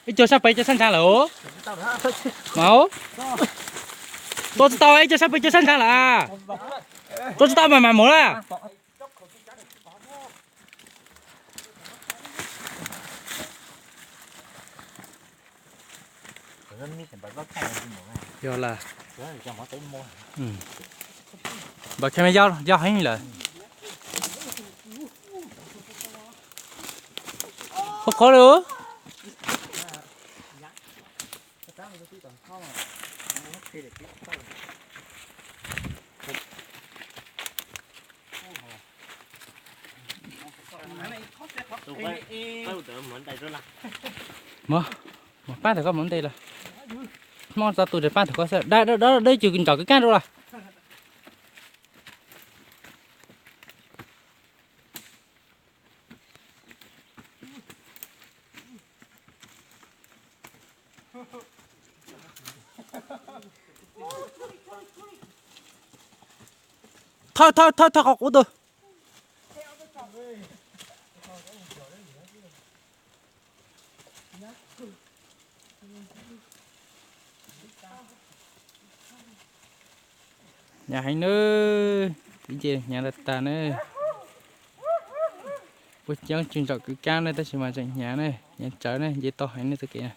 Ib co sab pem ib co sab nrad lawm. Mas tua tsis tau ib co sab pem ib co sab nrad lawm. Tua tsis tau mas mas mus na. Yog lawm. Npawg Kheej yog heev lawm. Qhov qhov lawm. Mus, mus pab ntawm koj mus nte lawm. Hmoob txog tus ntawd pab ntawm koj xwb. Dab dab dab dab ib co nrov kwv kab rau lawm. Thawj thawj thawj thawj qhov qub tus. Hnyav heev nawb, ib ce hnyav tag tag nawb. Ua coob tsis nrov kwv kab nawb tab sis mas tseem hnyav ne, hnyav tsawv ne, nce tau heev ne txoj kev na.